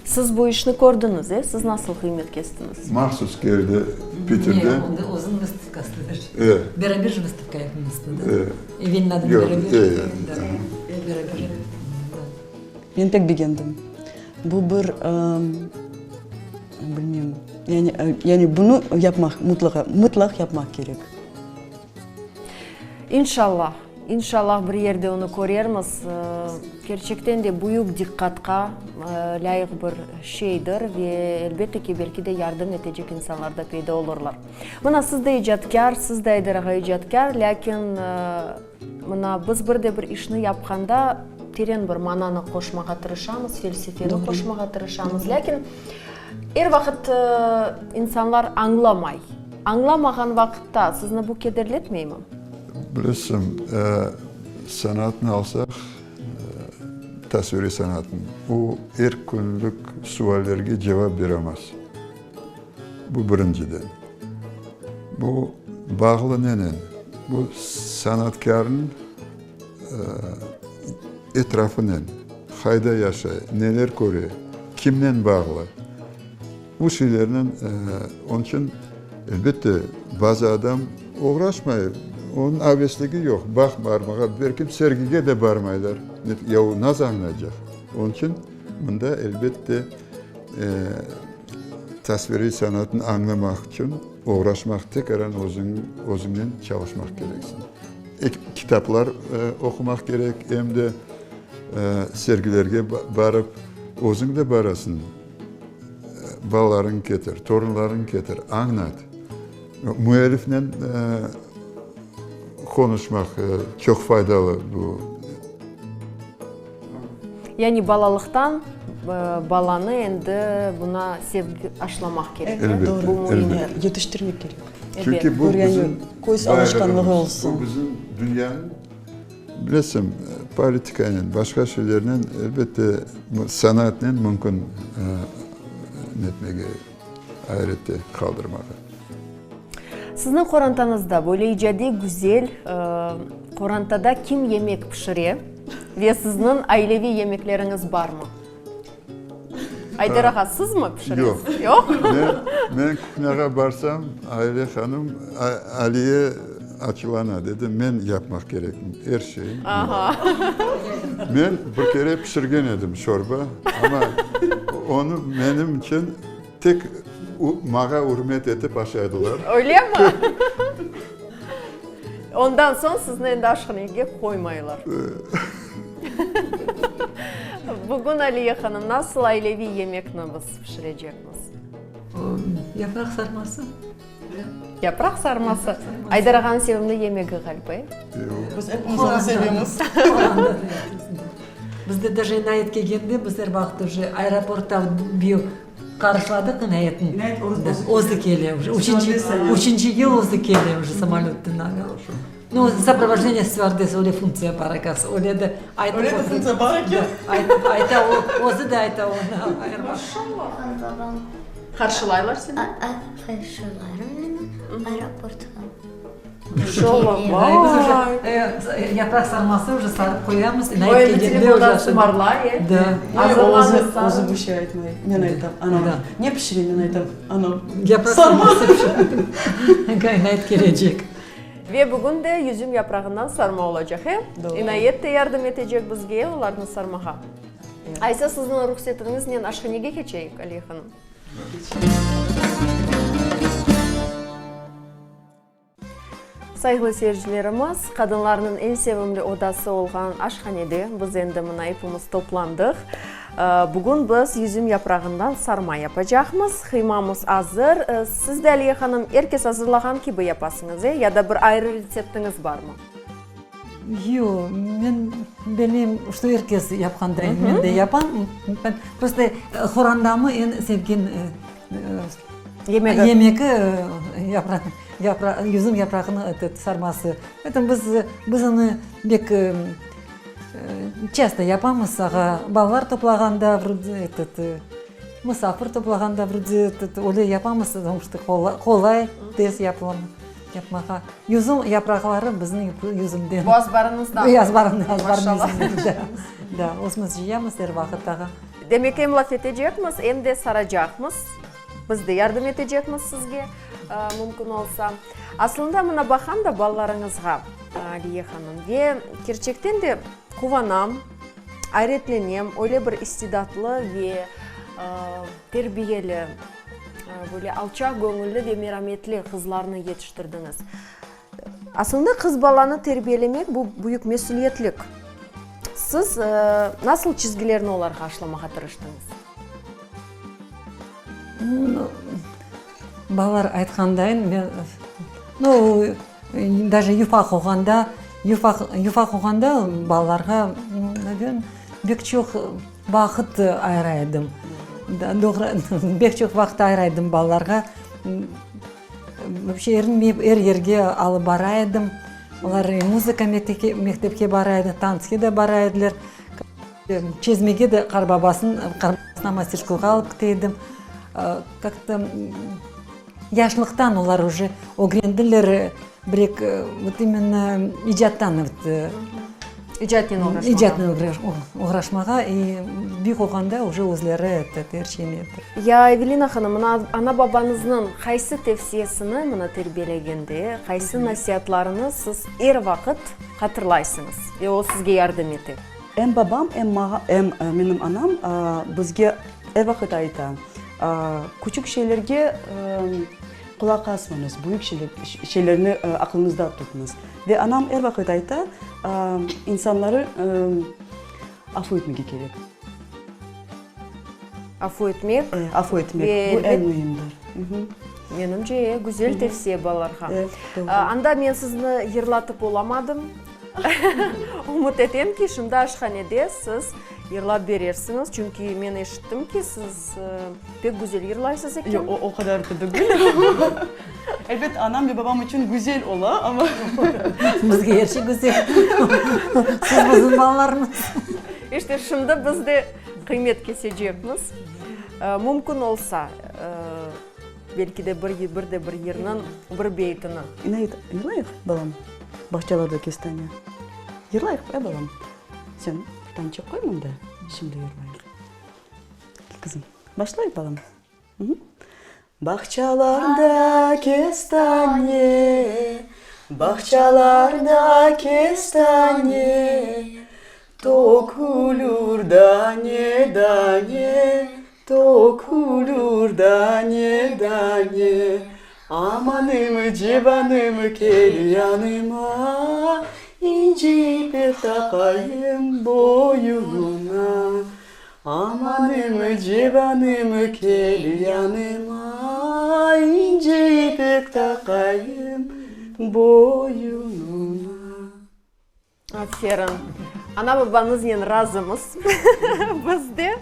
Siz bu işni kördiñiz, e? Siz nasıl qıymet kestiñiz? Mahsus keldi Piterden. Ne, onda özüniñ vıstavkasıdır. Beraber vıstavka yapmız, da? Evelinanen beraber. E, beraber. Men pek begendim. Bu bir, bilmem, yani, yani bunı yapmaq mutlaqa, mıtlaq yapmaq kerek. İnşallah, inşallah bir yerde onı körermiz. Kerçekten de büyük diqqatqa lâyıq bir şeydir ve elbette ki, belki de yardım etecek insanlar da peyda olurlar. Mına siz de icatkâr, siz de Ayder ağa icatkâr, lâkin mına biz bir de bir işni yapqanda teren bir mananı qoşmağa tırışamız, felsefeni qoşmağa tırışamız, lâkin er vaqıt insanlar añlamay. Añlamağan vaqıtta sizni bu kederletmeymi? Bilesiñ, sanatnı alsaq, tasviriy sanatnı, o er künlük suallerge cevap beremez. Bu birinciden. Bu bağlı nenen? Bu sanatkârnıñ etrafınen, qayda yaşay, neler köre, kimnen bağlı. Bu şeylernen, onıñ içün, elbette, bazı adam oğraşmay, onıñ avesligi yoq, baq barmağa, belki sergige de barmaylar, ya o nasıl añlaycaq? Onıñ içün mında, elbette, tasviriy sanatnı añlamaq içün oğraşmaq, tekaran özüñ, özüñnen çalışmaq kereksiñ. Kitaplar oqumaq kerek, em de sergilerge barıp, özüñ de barasıñ. Balalarıñı ketir, torunlarıñı ketir, añlat. Müellifnen qonuşmaq çoq faydalı bu. Yani balalıqtan balanı endi buna sevgi aşlamaq kerek. Elbette, Bu müim. elbette. Yetiştirmek kerek. Çünki bu bizim Köz alışqanlığı baylığımız, olsun. bu bizim dünyanıñ. Bilesiñ, politikanen, başqa şeylernen, elbette, sanatnen mümkün netmege, ayrette qaldırmağa. Sizniñ qorantañızda böyle icadiy güzel qorantada kim yemek pişire ve sizniñ aileviy yemekleriñiz barmı? Ayder ağa, sizmi pişiresiz? Yoq. Yoq? Men, men kuhnâğa barsam, Aile hanım, Aliye açuvlana, dedi, men yapmaq kerekim er şeyni. Aha. Men bir kere pişirgen edim şorba, amma onı menim içün tek maña ürmet etip aşaydılar. Öylemi? Ondan soñ sizni endi aşhanege qoymaylar. Bugün, Aliye hanım, nasıl aileviy yemekni biz pişirecekmiz? Yapraq sarması. Yapraq sarması. Aydar ağanıñ sevimli yemegi ğaliba, e? Yoq. Biz epimiz onı sevemiz. Bizde daje İnayet kelgende, biz er vaqıt uje aeroportta qarşıladıq İnayetni. İnayet özü Özü kele uje. Üçünci, üçünci yıl özü kele uje samolötten. Nu, soprovojdeniye stüardessa öyle funktsiya bar, akası, öyle de aytıp Öyle de funktsiya bar eken. Aytıp, ayta, o, özü de ayta onı, ayırma. Babam. Qarşılaylar seni? Qarşılaylar meni aeroportqa. Maşallah, Biz uje vay! yapraq sarması uje sarıp qoyamız, O Inayet endi kelgende uje telefondan sımarlay, e? Da. Azırlanıñ, sarıñ. Özü bir şey aytmay. Men aytam, anam, ne pişireyim, men aytam, anam, Yapraq sarma. sarması pişir. Inayet kelecek. Ve bugün de yüzüm yaprağından sarma olacaq, e? Doğru. İnayet de yardım etecek bizge olarnı sarmağa. Aysa sizniñ ruhsetiñiznen aşhanege keçeyik, Aliye hanım? Sayğılı seyircilerimiz, qadınlarnıñ eñ sevimli odası olğan aşhanede biz endi mına epimiz toplandıq. Bugün biz yüzüm yaprağından sarma yapacaqmız. Qıymamız azır. Siz de, Aliye hanım, er kes azırlağan kibi yapasıñız, e? Ya da bir ayrı retseptiñiz barmı? Yoq, men bilmeyim, şto er kes yapqanday men de yapam. Prosto qorandamı eñ sevgen Yemegi. Yemegi, yapraq, yapraq, yüzüm yaprağınıñ etet, sarması. Etem biz, biz onı bek çasto yapamız, ağa, balalar toplağanda, vrode, etet, musafir toplağanda, vrode, etet, öyle yapamız, потому что qolay, tez yapıla, yapmağa. Yüzüm yapraqları bizim yüzümden. Bu azbarıñızdan. Azbarımdan, azbarnıñ Maşallah. yüzümden, da, da, özümiz cıyamız er vaqıt, ağa. Demek, em laf etecekmiz, em de saracaqmız. Biz de yardım etecekmiz sizge, mümkün olsa. Aslında, mına baqam da balalarıñızğa, Aliye hanım, ve kerçekten de quvanam. Ayretlenem, öyle bir istidatlı ve terbiyeli, böyle alçaq göñülli ve merametli qızlarnı yetiştirdiñiz. Aslında qız balanı terbiyelemek, bu büyük mesüliyetlik. Siz nasıl çizgilerni olarğa aşlamağa tırıştıñız? Balalar aytqandayın, men, nu, daje yufaq olğanda, yufaq, yufaq olğanda balalarğa, naverno, pek çoq vaqıt ayıra edim. Doğru, pek çoq vaqıt ayıra edim balalarğa. Vobşe erinmeyip er yerge alıp bara edim. Olar muzıka mektepke bara edi, tantsge de bara ediler. Çezmege de qarbabasın, qarbabasına masterskoyğa alıp kete edim. Kak-to yaşlıqtan olar uje ögrendiler bir vot imenno icattan vot. İcatnen oğraşmağa. İcatnen oğraşmağa i büyük olğanda uje özleri etet, er şeyni eter. Ya Evelina hanım, mına ana-babañıznıñ qaysı tevsiyesini mına terbiyelegende, qaysı nasiatlarını siz er vaqıt hatırlaysıñız ve o sizge yardım ete? Em babam, em mağa, em menim anam bizge er vaqıt ayta, küçük şeylerge qulaq asmañız, büyük şeylerni aqlıñızda tutñız. Ve anam er vaqıt ayta, insanları afu etmege kerek. Afu etmek. Afu etmek, bu eñ müimdir. Menimce, güzel tevsiye balalarğa. Anda men sizni yırlatıp olamadım. Ümüt etem ki, şimdi aşhanede siz yırlap berersiñiz, çünki men eşittim ki, siz pek güzel yırlaysız eken. Yoq, o qadar da degil. Elbet, anam ve babam içün güzel ola, amma. Bizge er şey güzel. Siz bizim balalarmız. İşte, şimdi biz de qıymet kesecekmiz. Mümkün olsa. Belki de bir, bir de bir yırnıñ bir beytini. İnayet, yırlayıq, balam, Bağçalarda kestane. Yırlayıq, e, balam? Sen tançıq qoy mında, şimdi yırlayıq. Kel, qızım, başlayıq, balam. Bağçalarda kestane, bağçalarda kestane, Tökülür dane-dane, Tökülür dane-dane, Amanım, civanım, kel yanıma, İnci ipek taqayım boyununa. Amanım, civanım, kel yanıma, İnci ipek taqayım boyununa. Aferin! Ana-babañıznen razımız biz de.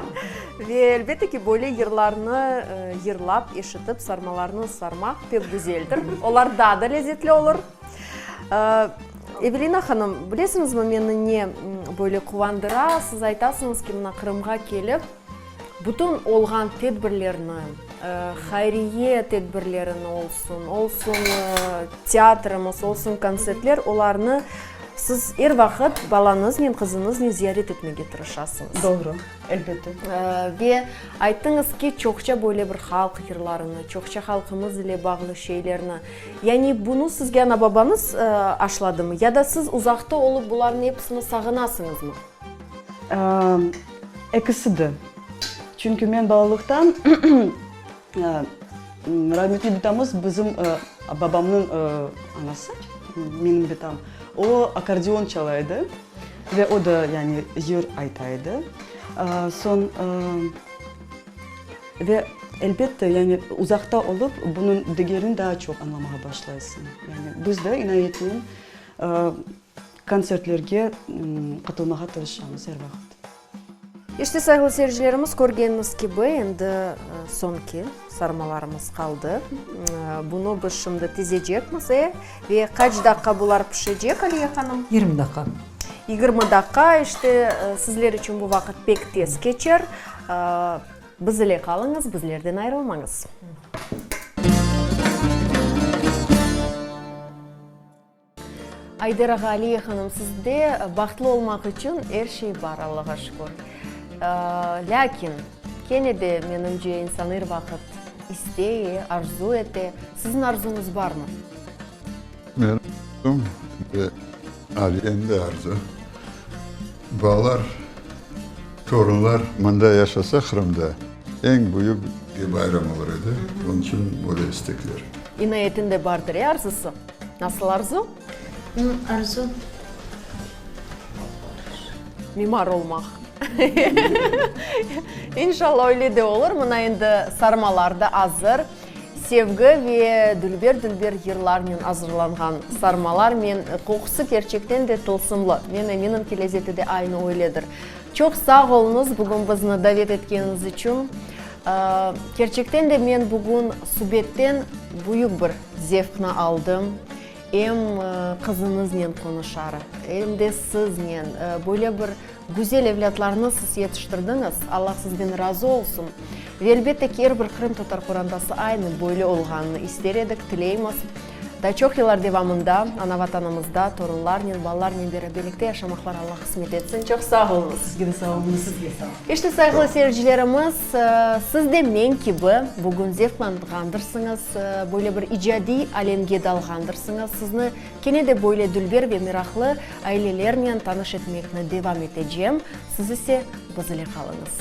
Ve elbette ki, böyle yırlarnı yırlap, eşitip, sarmalarnı sarmaq pek güzeldir. Olar daa da lezetli olur. Evelina hanım, bilesiñizmi, meni ne böyle quvandıra? Siz aytasıñız ki, mına Qırımğa kelip, bütün olğan tedbirlerni, hayriye tedbirlerini olsun, olsun teatrımız, olsun kontsertler, olarnı siz er vaqıt balañıznen, qızıñıznen ziyaret etmege tırışasıñız. Doğru, elbette. Ve ayttıñız ki, çoqça böyle bir halq yırlarını, çoqça halqımız ile bağlı şeylerni, yani bunı sizge ana-babañız aşladımı ya da siz uzaqta olıp bularnıñ episini sağınasıñızmı? Ekisi de. Çünki men balalıqtan rahmetli bitamız bizim babamnıñ anası, menim bitam, o akkordeon çala edi ve o da yani yır ayta edi. Soñ ve elbette yani uzaqta olıp bunıñ degerini daa çoq añlamağa başlaysıñ. Yani biz de inayetnen Kontsertlerge qatılmağa tırışamız er vaqıt. İşte, sayğılı seyircilerimiz, körgeniñiz kibi, endi soñki sarmalarımız qaldı. Bunı biz şimdi tizecekmiz, e? Ve qaç daqqa bular pişecek, Aliye hanım? 20 daqqa. 20 daqqa, işte, sizler içün bu vaqıt pek tez keçer. Biz ile qalıñız, bizlerden ayırılmañız. Ayder ağa, Aliye hanım, sizde bahtlı olmaq içün er şey bar, Allağa şükür. Lâkin, kene de, menimce, insan er vaqıt istey, arzu ete. Siziñ arzuñız barmı? Menim arzum ve Aliyeniñ de arzu, balalar. Torunlar mında yaşasa, Qırımda, eñ büyük bayram olur edi. Onıñ içün böyle istekler. İnayetniñ de bardır, e, arzusı? Nasıl arzu? Arzu. Mimar olmaq. İnşallah öyle de olur. Mına endi sarmalar da azır. Sevgi ve dülber-dülber yırlarnen azırlanğan sarmalar men qoqusı kerçekten de tılsımlı. Men eminim ki, lezeti de aynı öyledir. Çoq sağ oluñız bugün bizni davet etkeniñiz içün. Kerçekten de men bugün subetten büyük bir zevqni aldım. Em qızıñıznen qonuşarıq, em de siznen. Böyle bir güzel evlâtlarnı siz yetiştirdiñiz, Allah sizden razı olsun. Ve elbette ki, er bir qırımtatar qorantası aynı böyle olğanını ister edik, tileymiz. Daa çoq yıllar devamında ana Vatanımızda torunlarnen, balalarnen beraberlikte yaşamaqlar Allah qısmet etsin. Çoq sağ oluñız. Sizge de sağ oluñız. Sizge sağ oluñ. İşte, sayğılı seyircilerimiz, siz de men kibi bugün zevqlanğandırsıñız, böyle bir icadiy alemge dalğandırsıñız. Sizni kene de böyle dülber ve meraqlı ailelernen tanış etmekni devam etecem. Siz ise biz ile qalıñız.